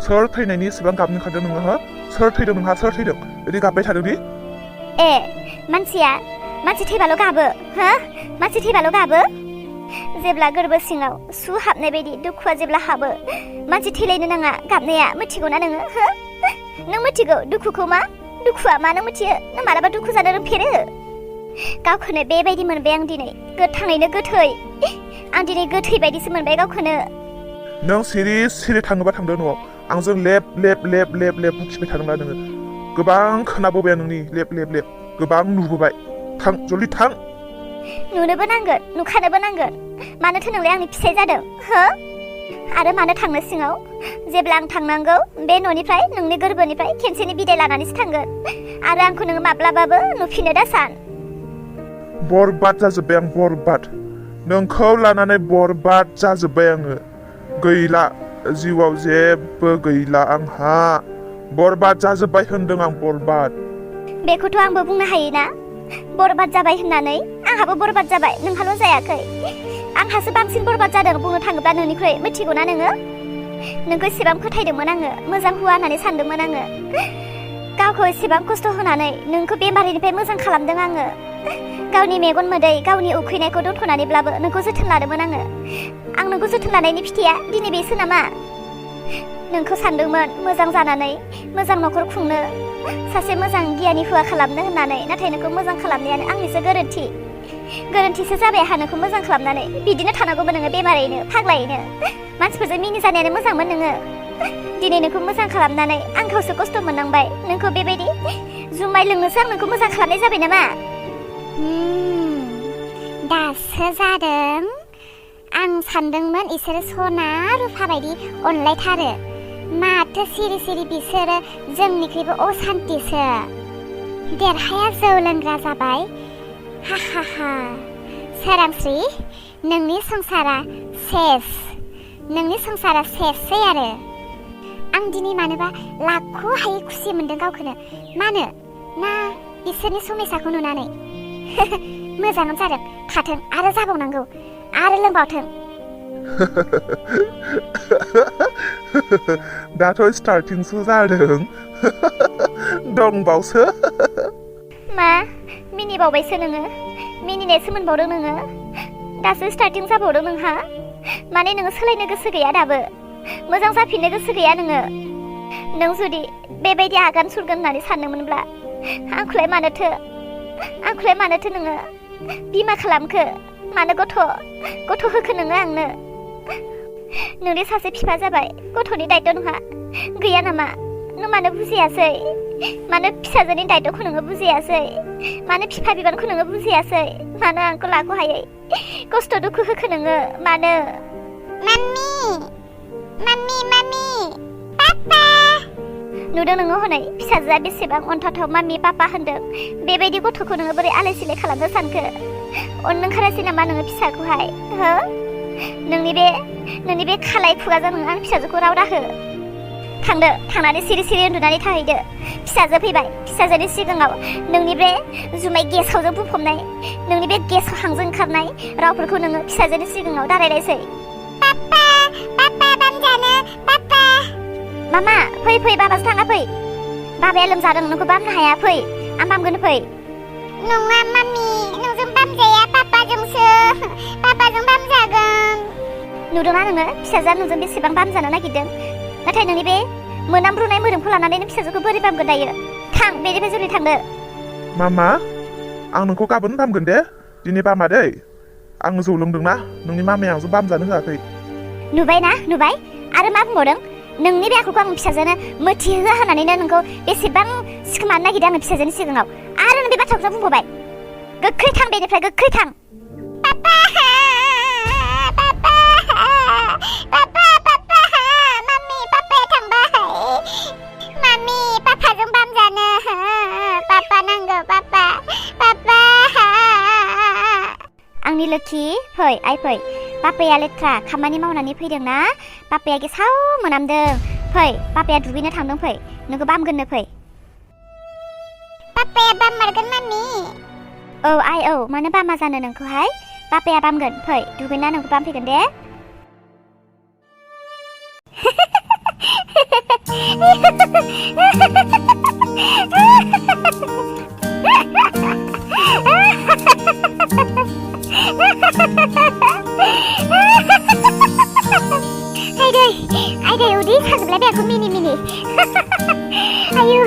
सोर थैनायनि इसेबां गाबनो ओंखारदों नोङो हो सोर थैदों नोंहा सोर थैदों बिदि गाबबाय थादोंदि मानसि थैबाल' गाबो हो मानसि थैबाल' गाबो जेब्ला गोरबो सिङाव सु हाबनाय बायदि दुखुआ जेब्ला हाबो मानसि थैलायनो नाङा गाबनाया मिथिगौना नोङो हो नों मिथिगौ दुखुखौ मा दुखुआ मा नों मिथियो नों मालाबा दुखु जानो रोंफेरो गावखौनो बेबायदि मोनबाय आं दिनै गोथाङैनो गोथै आं दिनै गोथै बायदिसो मोनबाय गावखौनो नों सिरि सिरि थाङोबा थांदो न'आव आंजों लेब बुखिबाय थादोंना नोङो गोबां खोनाबोबाय नोंनि लेब गोबां नुबोबाय थां जल्दि थां नुनोबो नांगोन नुखानोबो नांगोन मानोथो नोंलाय आंनि फिसाय जादों हो आरो मानो थांनो सिङाव जेब्ला आं थांनांगौ बे न'निफ्राय नोंनि गोरबोनिफ्राय खेनसेनि बिदाय लानानैसो थांगोन आरो आंखौ नोङो माब्लाबाबो नुफिनो दा सान बरबाद जाजोब्बाय आं बरबाद नोंखौ लानानै बरबाद जाजोब्बाय आङो गैला जिउआव जेबो गैला आंहा बरबाद जाजोब्बाय होनदों आं बरबाद बेखौथ' आंबो बुंनो हायोना बरबाद जाबाय होननानै आंहाबो बरबाद जाबाय नोंहाल' जायाखै आंहासो बांसिन बरबाद जादों बुंनो थाङोब्ला नोंनिख्रुइ मिथिगौना नोंखौ एसेबां फोथायदोंमोन आङो मोजां हुआ होननानै सानदोंमोन आङो गावखौ एसेबां खस्थ' होनानै नोंखौ बेमारिनिफ्राय मोजां खालामदों आङो गावनि मेगन मोदै गावनि उखैनायखौ दोनथ'नानैब्लाबो नोंखौ जोथोन लादोंमोन आं नोंखौ जोथोन लानायनि फिथाइया दिनै बेसो नामा नोंखौ सानदोंमोन मोजां जानानै मोजां न'खर खुंनो सासे मोजां गियानि हुआ खालामनो होननानै नाथाय नोंखौ मोजां खालामनायानो आंनिसो गोरोन्थिसो जाबाय आंहा नोंखौ मोजां खालामनानै बिदिनो थानांगौमोन नोङो बेमारैनो फाग्लायैनो मानसिफोरजों मिनि जानायानो मोजांमोन नोङो दिनै नोंखौ मोजां खालामनानै आंखौसो खस्थ' मोननांबाय नोंखौ बेबायदि जुमाय लोंनोसो आं नोंखौ मोजां खालामनाय जाबाय नामा दासो जादों आं सानदोंमोन इसोरो सना रुफा बायदि अनलायथारो माथो सिरि सिरि बिसोरो जोंनिख्रुइबो असान्तिसो देरहाया जौ लोंग्रा जाबाय हा सोरांस्रि नोंनि संसारा सेससै आरो आं दिनै मानोबा लाख' हायै खुसि मोनदों गावखौनो मानो ना इसोरनि समायसाखौ नुनानै मोजाङानो जादों थाथों आरो जाबावनांगौ आरो लोंबावथों दाथ' स्टार्टिंसो जादों दंबावसो मा मिनिबावबायसो नोङो मिनिनायसो मोनबावदों नोङो दासो स्टार्टिं जाबावदों नोंहा माने नोङो सोलायनो गोसो गैया दाबो मोजां जाफिननो गोसो गैया नों जुदि बेबायदि आगान सुरगोन होननानै सानदोंमोनब्ला आंखौलाय मानोथो नोङो बिमा खालामखो मानो गथ' होखो नोङो आंनो नोंनि सासे बिफा जाबाय गथ'नि दायित्व नोंहा गैया नामा नों मानो बुजियासै मानो फिसाजोनि दायित्वखौ नोङो बुजियासै मानो बिफा बिबानखौ नोङो बुजियासै मानो आंखौ लाख' हायै खस्थ' दुखु होखो नोङो मानो माम्मि पापा नुदों नोङो हनै फिसाजोआ बेसेबां अनथावथाव माम्मि पापा होनदों बेबायदि गथ'खौ नोङो बोरै आलाय सिलाय खालामनो सानखो अननो ओंखारासै नामा नोङो फिसाखौहाय हो नोंनि बे खालाय खुगाजों नों आं फिसाजोखौ राव दाहो थांनानै सिरि उन्दुनानै थाहैदो फिसाजो फैबाय फिसाजोनि सिगाङाव नोंनि बे जुमाय गेसावजों बुंफबनाय नोंनि बे गेसाव हांजों ओंखारनाय रावफोरखौ नोङो फिसाजोनि सिगाङाव दारायलायसै पापा बामजानो पापा मामा फै बाबासो थाङा फै बाबाया लोमजादों नोंखौ बामनो हाया फै आं बामगोन फै नङा माम्मि नोंजों बामजाया पापाजोंसो पापाजों बामजागोन नुदोंना नोङो फिसाजोआ नोंजों बेसेबां बामजानो नागिरदों नाथाय नोंनि बे मोनामब्रुनाय मोदोमखौ लानानै नों फिसाजोखौ बोरै बामगोन दायो थां बेनिफ्राय जुलि थांदो मामा आं नोंखौ गाबोन बामगोन दे दिनै बामा दै आं जौ लोंदोंना नोंनि मामाया आंजों बामजानो होआखै नुबाय आरो मा बुंबावदों नोंनि बे आखुखौ आं फिसाजोनो मोथिहोआ होननानैनो नोंखौ बेसेबां सिखोमानो नागिरदों आङो फिसाजोनि सिगाङाव आरो नों बे बाथ्राखौ बुंबावबाय गोख्रै थां बेनिफ्राय गोख्रै थां पापा माम्मि पापाया थांबाय माम्मि पापाजों बामजानो पापा नांगौ पापा आंनि लोखि फै आइ फै पापाया लेथ्रा खामानि मावनानै फैदोंना पापाया गेसाव मोनामदों फै पापाया दुगैनो थांदों फै नोंखौ बामगोननो फै पापाया बाममारगोन माम्मि औ आइ औ मानो बामा जानो नोंखौहाय पापाया बामगोन फै दुगैना नोंखौ बामफैगोन दे Aida udah sakit aku mini. Ayo,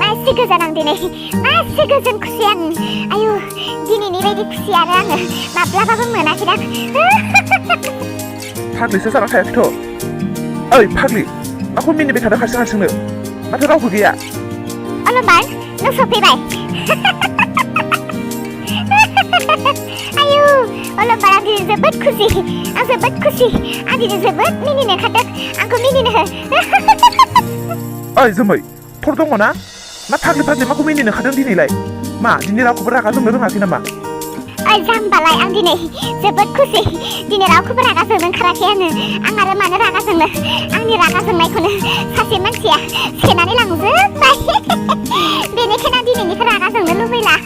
masih kesenang dini, masih kesen kusian. Ayo, dini nih lagi kusian aku. Maaf apa mana kita? Pagli sesaran kayak gitu. Pagli, aku mini berkata kasih nih. Mata kau gaya. Olombar, lu sopi bay. Ayo, olombar aku sebut kusi. Aku sebut mini nih kata. Aku mini nih. Zumai, tor dong mana? Ma pagli maku mini nih kadang dini lay. Ma, dini aku berangkat zoom ngerti nama. Zambalai ang dini sebut kusi. Dini aku berangkat zoom kerakian. Ang ada mana raga zoom? Ang ni raga zoom mai kono. Sasi manusia, senani langsung bay. Dini kena dini ni raga zoom lu bila.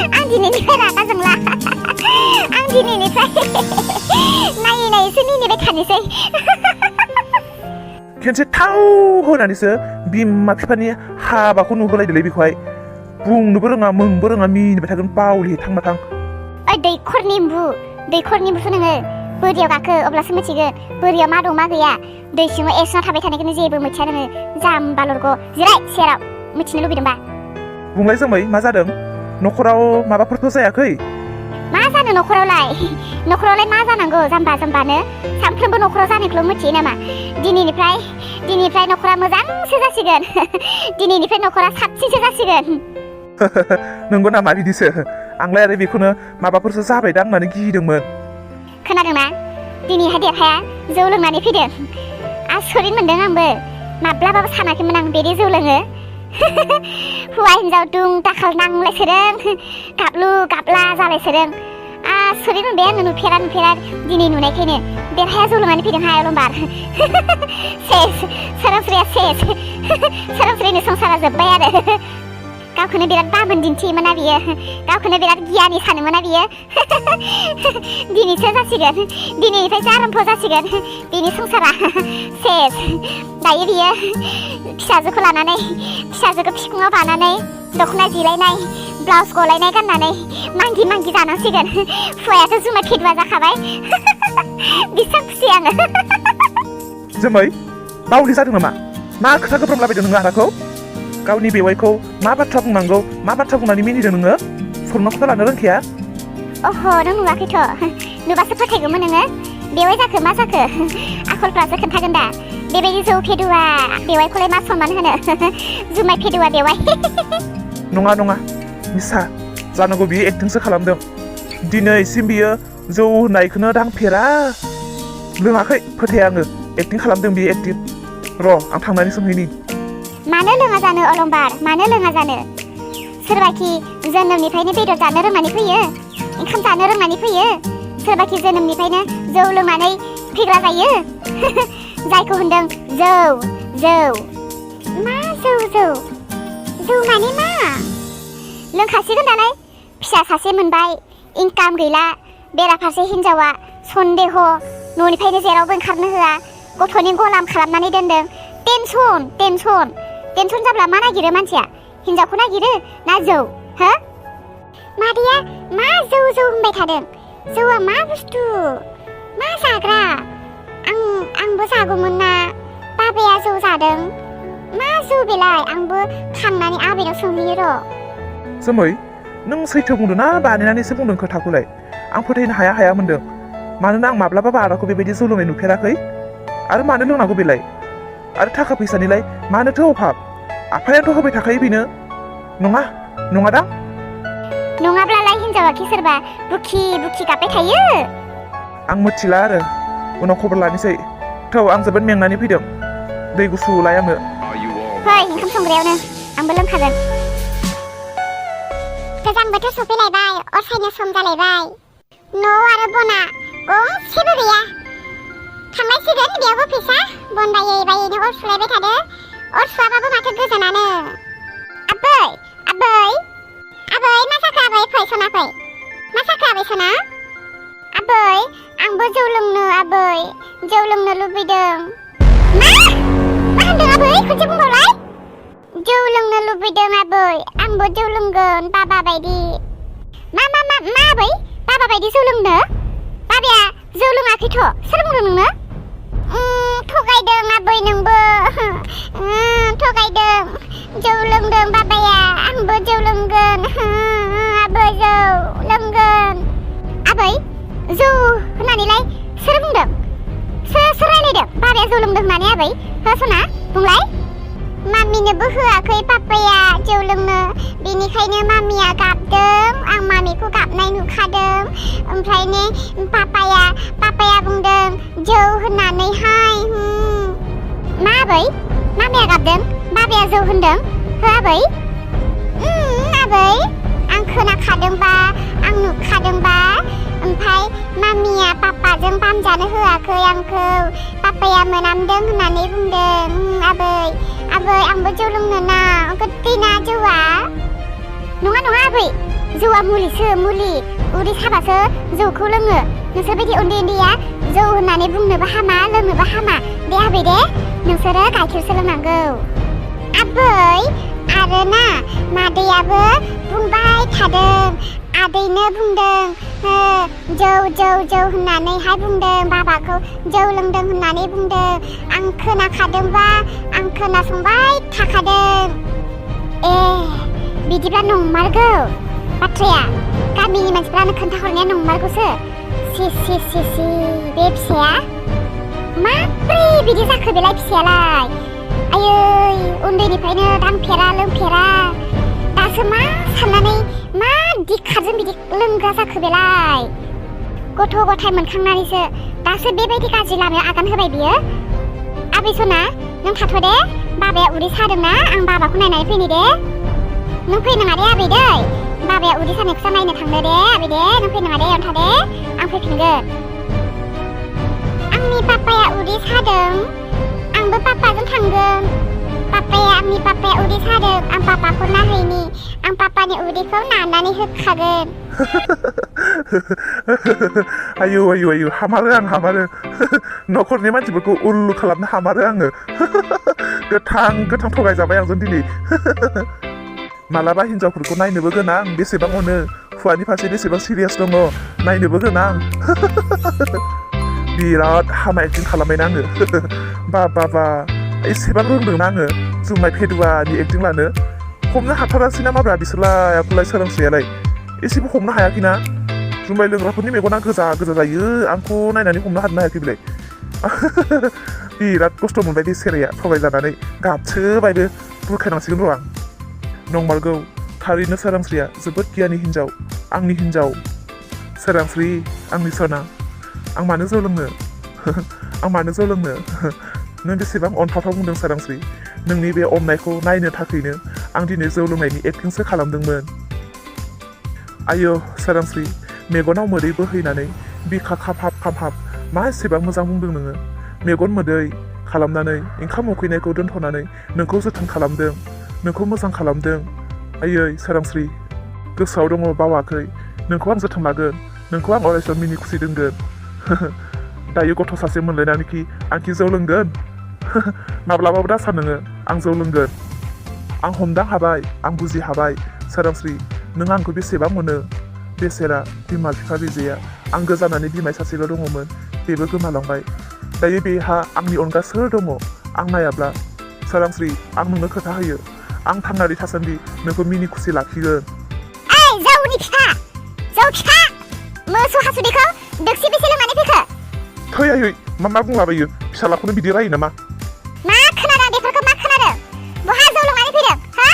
Ang dini ni raga zoom lah. Ang dini ni say. Nai sini ni bekani say. Kenapa tahu kau nanti bima pipani haba kau nunggu lagi lebih kuai. Bung nubereng ami betakan pauli tang matang. दैखर निम्बु सुनोङो बोरियाव गाखो अब्लासो मिथिगोन बोरियाव मा दं मा गैया दै सिङाव एरसोना थाबाय थानायखौनो जेबो मिथिया नोङो जाम्बालरग' जिराय सेराव मिथिनो लुबैदोंबा बुंलाय जोमै मा जादों नखराव माबाफोरथ' जायाखै मा जानो नखरावलाय मा जानांगौ जाम्बानो सानफ्रोमबो नखराव जानायखौल' मिथियो नामा दिनैनिफ्राय नखरा मोजांसो जासिगोन दिनैनिफ्राय नखरा साबसिनसो जासिगोन नंगौ नामा बिदिसो आंलाय आरो बेखौनो माबाफोरसो जाबायदां होननानै गिदोंमोन खोनादोंना दिनैहाय देखाया जौ लोंनानै फैदों आसरित मोनदों आंबो माब्लाबाबो सानाखैमोन आं बेदि जौ लोङो हौवा हिन्जाव दुं दाखाल नांलायसोदों गाबलु गाबला जालायसोदों आसरित मोनबाय आङो नुफेरा दिनै नुनायखायनो देरहाया जौ लोंनानै फैदोंहाय अलंबार सेस सोरांस्रिनि संसारा जोब्बाय आरो गावखौनो बिराद बाबोन दिन्थियोमोन ना बियो गावखौनो बिराद गियानि सानोमोन ना बियो दिनैसो जासिगोन दिनैनिफ्रायसो आरम्भ जासिगोन बिनि संसारा सेस दायो बियो फिसाजोखौ लानानै फिसाजोखौ बिखुङाव बानानै दख'ना जिलायनाय ब्लाउस गलायनाय गाननानै मांगि जानांसिगोन हौवायाथ' जुमाय फेदुवा जाखाबाय बिसां खुसि आङो जोमै बावलि जादों नामा मा खोथा गोब्रामलाबायदों नोङो आदाखौ गावनि बेवाइखौ मा बाथ्रा बुंनांगौ मा बाथ्रा बुंनानै मिनिदों नोङो सनमानखौथ' लानो रोंखाया अह नों नुवाखैथ' नुबासो फोथायगौमोन नोङो बेवाइ जाखो मा जाखो आखलफ्रासो खोन्थागोन दा बेबायदि जौ फेदुवा बेवाइखौलाय मा सनमान होनो जुमाय फेदुवा बेवाइ नङा मिसा जानांगौ बियो एक्टिंसो खालामदों दिनैसिम बियो जौ होनायखौनो दांफेरा लोङाखै फोथाया आङो एक्टिं खालामदों बियो एक्टिं र' आं थांनानै सोंहैनि मानो लोङा जानो अलंबार मानो लोङा जानो सोरबाखि जोनोमनिफ्रायनो बेदर जानो रोंनानै फैयो ओंखाम जानो रोंनानै फैयो सोरबाखि जोनोमनिफ्रायनो जौ लोंनानै फैग्रा जायो जायखौ होनदों जौ मा जौ माने मा लोंखासिगोन दालाय फिसा सासे मोनबाय इनकाम गैला बेराफारसे हिनजावा सन्देह न'निफ्रायनो जेरावबो ओंखारनो होआ गथ'नि गलाम खालामनानै दोनदों टेनसन जाब्ला मा नागिरो मानसिया हिनजावखौ नागिरो ना जौ हो मादैया मा जौ होनबाय थादों जौआ मा बुस्थु मा जाग्रा आंबो जागौमोन ना बाबाया जौ जादों मा जौ बेलाय आंबो थांनानै आबैनाव सोंहैयो र' जोमै नों सैथो बुंदों ना बानायनानैसो बुंदों खोथाखौलाय आं फोथायनो हाया मोनदों मानोना आं माब्लाबाबो आदाखौ बेबायदि जौ लोंनाय नुफेराखै आरो मानो लोंनांगौ बेलाय आरो थाखा फैसानिलाय मानोथो अभाब आफायाथ' होबाय थाखायो बेनो नङा दां नङाब्लालाय हिनजावाखि सोरबा बुखि गाबबाय थायो आं मिथिला आरो उनाव खबर लानोसै थौ आं जोबोद मेंनानै फैदों दै गुसु लाय आंनो फै ओंखाम संग्रायावनो आंबो लोंखागोन गोजां बोथोर सफैलायबाय अर सायनो सम जालायबाय न'आव आरो बना गंसेबो गैया थांनायसिगोन बेयावबो फैसा बन बायैनो अर सुलायबाय थादो अर सुवाबाबो माथो गोजोनानो आबै मा जाखो आबै फै सना फै मा जाखो आबै सना आबै आंबो जौ लोंनो लुबैदों मा होनदों आबै खनसे बुंबावलाय जौ लोंनो लुबैदों आबै आंबो जौ लोंगोन बाबा बायदि मा आबै बाबा बायदि जौ लोंनो बाबाया जौ लोङाखैथ' सोर बुंदों नोंनो थगायदों आबै नोंबो थगायदों जौ लोंदों बाबाया आंबो जौ लोंगोन आबै जौ लोंगोन आबै जौ होननानैलाय सोर बुंदों सोर रायलायदों बाबाया जौ लोंदों होननानै आबै हो सना बुंलाय मामिनोबो होआखै पापाया जौ लोंनो बेनिखायनो मामिया गाबदों आं मामिखौ गाबनाय नुखादों ओमफ्रायनो पापाया बुंदों जौ होननानैहाय मा आबै मामिया गाबदों बाबाया जौ होनदों हो आबै आबै आं खोनाखादोंबा आं नुखादोंबा ओमफ्राय मामिया पापाजों बामजानो होआखै आंखौ पापाया मोनामदों होननानै बुंदों आबै आंबो जौ लोंनो ना गोदैना जौआ नङा आबै जौआ मुलिसो मुलि उदै साबासो जौखौ लोङो नोंसोरबायदि उन्दैया जौ होननानै बुंनोबो हामा लोंनोबो हामा दे आबै दे नोंसोरो गाइखेरसो लोंनांगौ आबै आरो ना मादैयाबो बुंबाय थादों आदैनो बुंदों जौ होननानैहाय बुंदों बाबाखौ जौ लोंदों होननानै बुंदों आं खोनाखादोंबा आं खोनासंबाय थाखादों बिदिब्ला नंमारगौ बाथ्राया गामिनि मानसिफ्रानो खोन्थाहरनाया नंमारगौसो सि बे फिसाया माब्रै बिदि जाखो बेलाय फिसायालाय आयै उन्दैनिफ्रायनो दांफेरा लोंफेरा दासो मा साननानै मा दिखारजों बिदि लोंग्रा जाखो बेलाय गथ' गथाय मोनखांनानैसो दासो बेबायदि गाज्रि लामायाव आगान होबाय बियो आबै सना नों थाथ' दे बाबाया उदै सादोंना आं बाबाखौ नायनानै फैनि दे नों फैनाङा दे आबै दै बाबाया उदै सानायखौसो नायनो थांनो दे आबै दे नों फैनाङा दे अन्था दे आं फैफिनगोन आंनि पापाया उदै सादों आंबो पापाजों थांगोन आंनि पापाया उदै सादों आं पापाखौ नायहैनि आं पापानि उदैखौ नानानै होखागोन आयु हामारो न'खरनि मानसिफोरखौ उल्लु खालामनो हामारो आङो गोथां थगायजाबाय आंजों दिनै मालाबा हिनजावफोरखौ नायनोबो गोनां बेसेबां अनो हौवानि फारसे बेसेबां सिरियास दङ नायनोबो गोनां बिराद हामा एक्टिं खालामबायना आङो बा एसेबां रोंदोंना आङो जुमाय फेदुवानि एक्टिं लानो हमनो हाथारासै ना माब्रा बिसोरलाय आखौलाय सोरांस्रियालाय एसेबो हमनो हायाखैना जुमाय लोंग्राफोरनि मेगना गोजा जायो आंखौ नायनानै हमनो हानो हायाखै बिलाय बिराद खस्थ' मोनबाय बे सेराया थगायजानानै गाबसोबायबो बुरखायनांसिगोन र' आं नंमारगौ थारैनो सोरांस्रिया जोबोद गियानि हिन्जाव आंनि हिन्जाव सोरांस्रि आंनि सना आं मानो जौ लोंनो नों बेसेबां अनथावथाव बुंदों सोरांस्रि नोंनि बे अननायखौ नायनो थाखायनो आं दिनै जौ लोंनायनि एक्टिंसो खालामदोंमोन आयो सोरांस्रि मेगनाव मोदै बोहैनानै बिखा खामहाब मा एसेबां मोजां बुंदों नोङो मेगन मोदै खालामनानै ओंखाम उखैनायखौ दोनथ'नानै नोंखौ जोथोन खालामदों नोंखौ मोजां खालामदों आयै सोरांस्रि गोसोआव दङ बावाखै नोंखौ आं जोथोन लागोन नोंखौ आं अरायसम मिनि खुसि दोनगोन दायो गथ' सासे मोनलायनानैखि आंखि जौ लोंगोन माब्लाबाबो दा सान नोङो आं जौ लोंगोन आं हमदां हाबाय आं बुजि हाबाय सोरांस्रि नों आंखौ बेसेबां मोनो बेसेरा बिमा बिफा गैजाया आं गोजानानै बिमाय सासेल' दङमोन बेबो गोमालांबाय दायो बेहा आंनि अनगा सोर दङ आं नायाब्ला सोरांस्रि आं नोंनो खोथा होयो आं थांनानै थासान्दि नोंखौ मिनि खुसि लाखिगोन जौ खिथा मोसौ हासुदैखौ दोगसि बेसे लोंनानै फैखो थै आयै मा बुंलाबायो फिसालाखौनो बिदि रायो नामा मा खोनादों बेफोरखौ मा खोनादों बहा जौ लोंनानै फैदों हा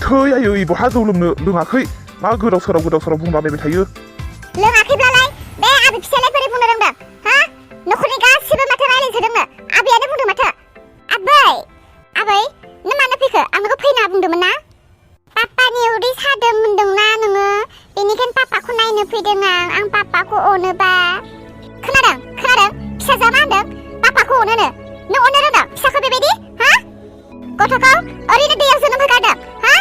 थै आयै बहा जौ लोङाखै मा गोदाव सोराव बुंलाबायबाय थायो लोङाखैब्लालाय बे आबै फिसालाय बोरै बुंनो रोंदों हा न'खरनि गासिबो माथो रायलायजोबदोंनो आबैयानो बुंदों माथो आबै नों मानो फैखो आं नोंखौ फैना बुंदोंमोन ना पापानि उदै सादों होनदोंना नोङो बेनिखायनो पापाखौ नायनो फैदों आं पापाखौ अनोबा खोनादों फिसाजोआ मा होनदों पापाखौ अनोनो नों अननो रोंदों फिसाखौ बेबायदि हा गथ'खौ ओरैनो दैयाव जोनोम होगारदों हा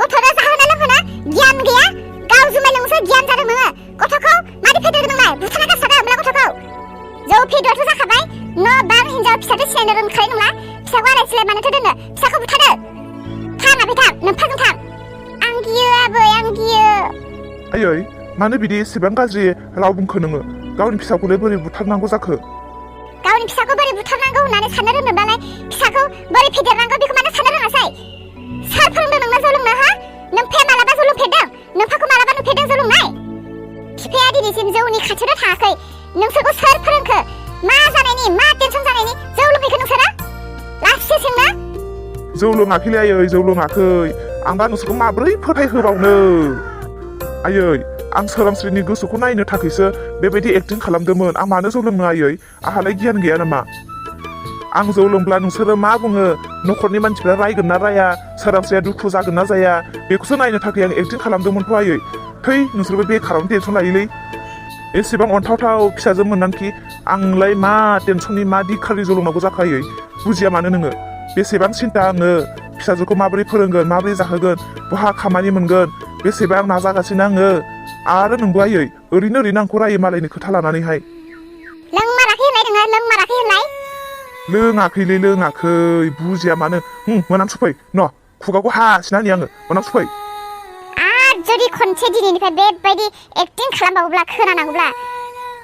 गथ'नो जाहोनो लोंहोनो गियान गैया गाव जुमाय लोंसो गियान जादों नोङो गथ'खौ मादि फेदेरदों नोंलाय बुथारना गारसारदों होमब्ला गथ'खौ जौ फेदेरथ' जाखाबाय न' बां हिन्जाव फिसाजो सिनायनो आयै मानो बिदि एसेबां गाज्रि राव बुंखो नोङो गावनि फिसाखौलाय बोरै बुथारनांगौ जाखो गावनि फिसाखौ बोरै बुथारनांगौ होननानै साननो रोंदोंबालाय फिसाखौ बोरै फेदेरनांगौ बेखौ मानो साननो रोङासै सोर फोरोंदों नोंनो जौ लोंनो हा नोमफाया मालाबा जौ लोंफेरदों नोमफाखौ मालाबा नुफेरदों जौ लोंनाय बिफाया दिनैसिम जौनि खाथियाव थाङाखै नोंसोरखौ सोर फोरोंखो मा जानायनि मा टेनसन जानायनि जौ लोंनायखौ नोंसोरो लास्टसो सोंना जौ लोङाखैलै आयै जौ लोङाखै आं दा नोंसोरखौ माब्रै फोथायहोबावनो आयै आं सोरांस्रिनि गोसोखौ नायनो थाखायसो बेबायदि एक्टिं खालामदोंमोन आं मानो जौ लोंनो आयै आंहालाय गियान गैया नामा आं जौ लोंब्ला नोंसोरो मा बुङो न'खरनि मानसिफ्रा रायगोन ना राया सोरांस्रिया दुखु जागोन ना जाया बेखौसो नायनो थाखाय आं एक्टिं खालामदोंमोनथ' आयै थै नोंसोरबो बेखारावनो टेनसन लायोलै एसेबां अनथावथाव फिसाजो मोननांखि आंलाय मा टेनसननि मा दिखारि जौ लोंनांगौ जाखायो बुजिया मानो नोङो बेसेबां सिन्था आङो फिसाजोखौ माबोरै फोरोंगोन माबोरै जाहोगोन बहा खामानि मोनगोन बेसेबां नाजागासिनो आङो आरो नोंबो आयै ओरैनो आंखौ रायो मालायनि खोथा लानानैहाय लोंमाराखै होनलाय नोङो लोंमाराखै होनलाय लोङाखैलै लोङाखै बुजिया मानो मोनामसुफै न' खुगाखौ हासिनानै आङो मोनामसुफै आरो जुदि खनसे दिनैनिफ्राय बेबायदि एक्टिं खालामबावोब्ला खोनानांगौब्ला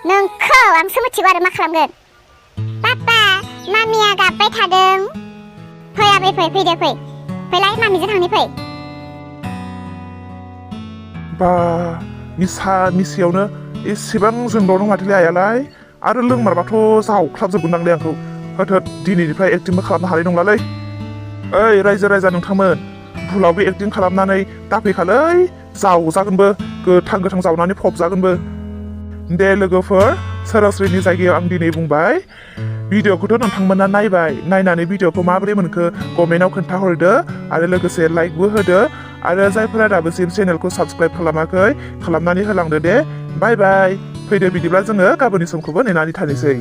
नोंखौ आंसो मिथिगौ आरो मा खालामगोन पापा मामिया गाबबाय थादों फै आबै फैदो फैलाय मामिजों थांनि फै बा मिसा मिसियावनो एसेबां जोंदावदों माथोलै आयालाय आरो लोंमारबाथ' जावख्लाबजोबगोनदांलै आंखौ होथोद दिनैनिफ्राय एक्टिंबो खालामनो हानाय नंलालै ओइ रायजो राजा नोंथांमोन भुलावबो एक्टिं खालामनानै दाफैखालै जावजागोनबो गोथां जावनानै फबजागोनबो दे लोगोफोर सोरांस्रिनि जायगायाव आं दिनै बुंबाय भिडिअखौथ' नोंथांमोना नायबाय नायनानै भिडिअखौ माबोरै मोनखो कमेन्टआव खोन्थाहरदो आरो लोगोसे लाइकबो होदो आरो जायफोरा दाबोसिम चेनेलखौ साबस्क्राइब खालामाखै खालामनानै होलांदो दे बाय बाय फैदो बिदिब्ला जोङो गाबोननि समखौबो नेनानै थानोसै